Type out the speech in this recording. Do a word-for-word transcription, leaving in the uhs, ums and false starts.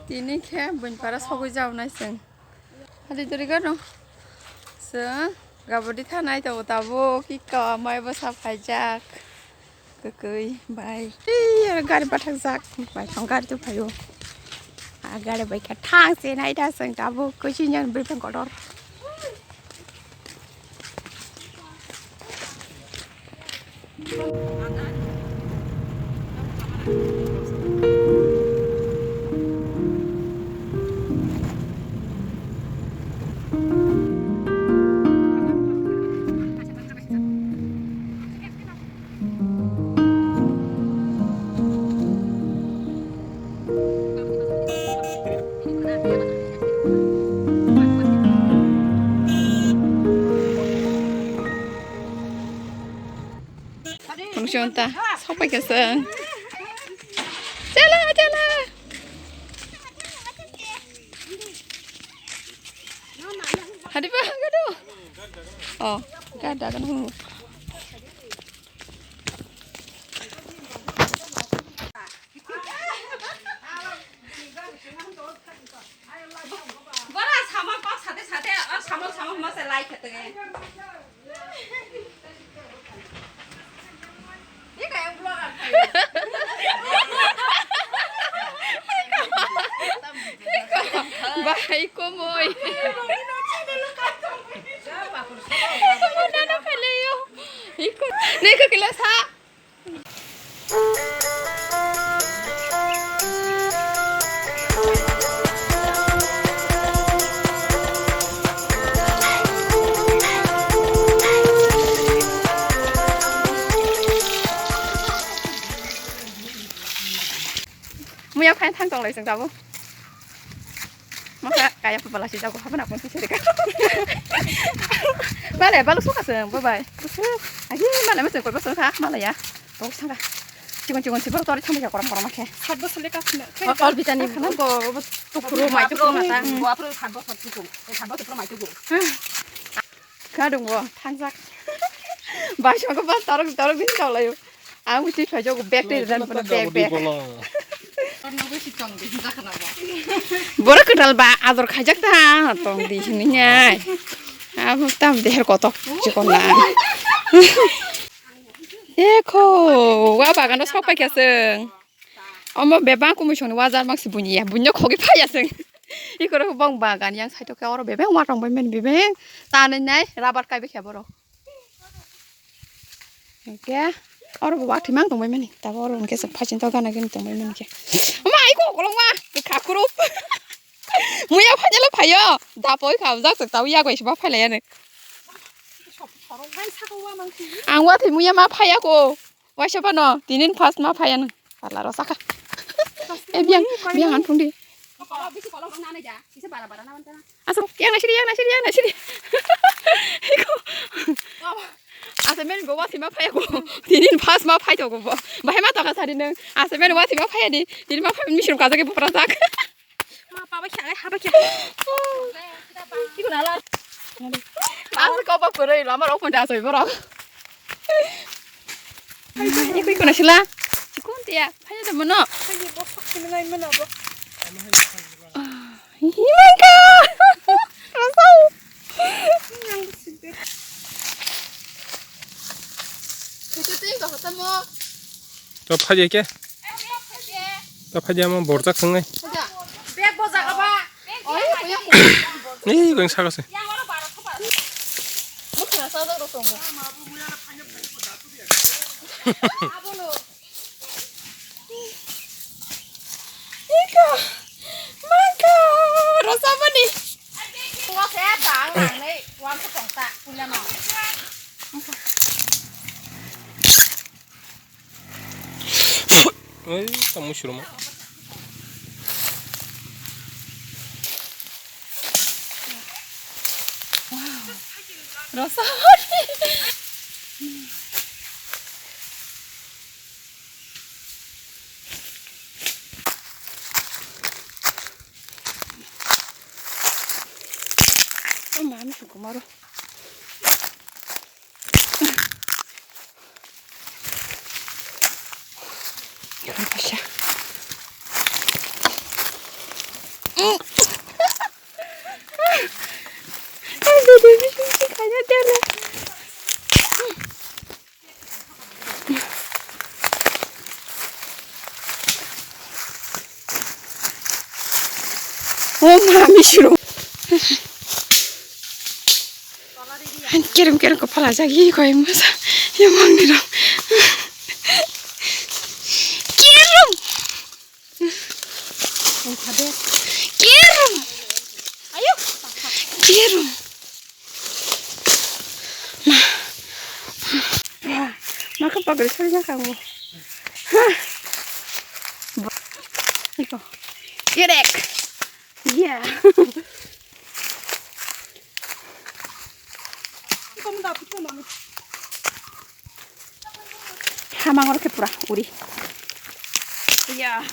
Tini khe buini para sogwi jaonai chwng. Hadi dori gano. Chwng gabodi thanai tongo tabuk. Kika mai bwsa phaijak. Kwkwi bai. Ei, aro gari bathakjak. Bai thang gari tubuphaio. A gari bai khe thang se nai da chwng tabuk. Kwchwng jan bwrwi phang kotor. Phunuksa ta, sokpai kha chwng. Chala, chala. Hadi ba, gado. Oh, gada kan. Bora sama kok sate sate, ar sama sama masa lai khate. Bahai komoi. Nana peleyo. Iko. Neko kila sa. Muya phain thang tong lai chwng tabuk. Mokha kaya pha bala si jago hapna pon si serika. Bale balu suka chwng bye bye. Busu. Agi mala ma chwng koi basong kha mala ya. Tok sanga. Chikon chikon si boro tori thamja korom korom khe. Sat bosor le kasna. Ol bitani go go tukhuru mai tukhuru mata. Go apro sat bosor tukhuru. Sat bosor pro mai tukhuru. Kha dong bo thangjak. Bai song ko bal torok torok din tong layo. Ang uchi phai jogo bag te dan pano bag bag. Boro kwtal ba ador khaijak ta tong di hini nyai. Abo tam deher kotok chikon na. Ekho wa bagano sok pai kha chwng. Omo bebak kumui songni wajar mangsi bunya, bunya khogi phaya chwng. Ikorok bong bagan yang saitok khe oro bebak watong bai mani bebak tanai nai rubber kai bai khe borok. Hingke oro bo watwi mang tong bai mani tabo oro hingke phai chintok gana gini tong bai mani khe. Omo ai ko kolong ma kha kurup. Muya phanya le phayo da poi kha jak tak tau ya goi siba phai laya ne. Ang watwi muya ma phaya ko. Waisa phano tinin first ma phaiya nang. Pala ro saka. Eh, biang, biang an phung di. Asal, yang nasiri, yang nasiri, yang nasiri. Iko. Asa men bo wasi ma phaiya ko. Tinin first ma phai to ko bo. Bahai ma to ka sari nang. Asa men wasi ma phaiya di. Tinin ma phai misrum ka jage bupra sak. Asa kau bak purui lama rok pun dasoi borok. Ikui kuna sila. Ikun tia. Phaya da mono. Himangka. Rasau. Itu tuh yang kau ketemu. To phai ke? To phai mo borjak swngnai. Bag bojak aba. Oi, kuya. Ni gong saka se. Yang oro baro thopa. Mukha sa do tongo. Abono. Ika. Mangka. Rosamani. Ngo se bang nang nei. Wang ko tong ta. Punya no. Oi, tamu shuru ma. Rasa. Mami sukumaro. Ikan pasha. Mami siro. Kerem kerem ko pala jagi koi masa. Yang mang ni dong. Kerem. Kerem. Ayo. Kerem. Ma ka pagri sari na kamu. Iko. Yerek. Yeah. Hamang oro khe pura uri. Yeah.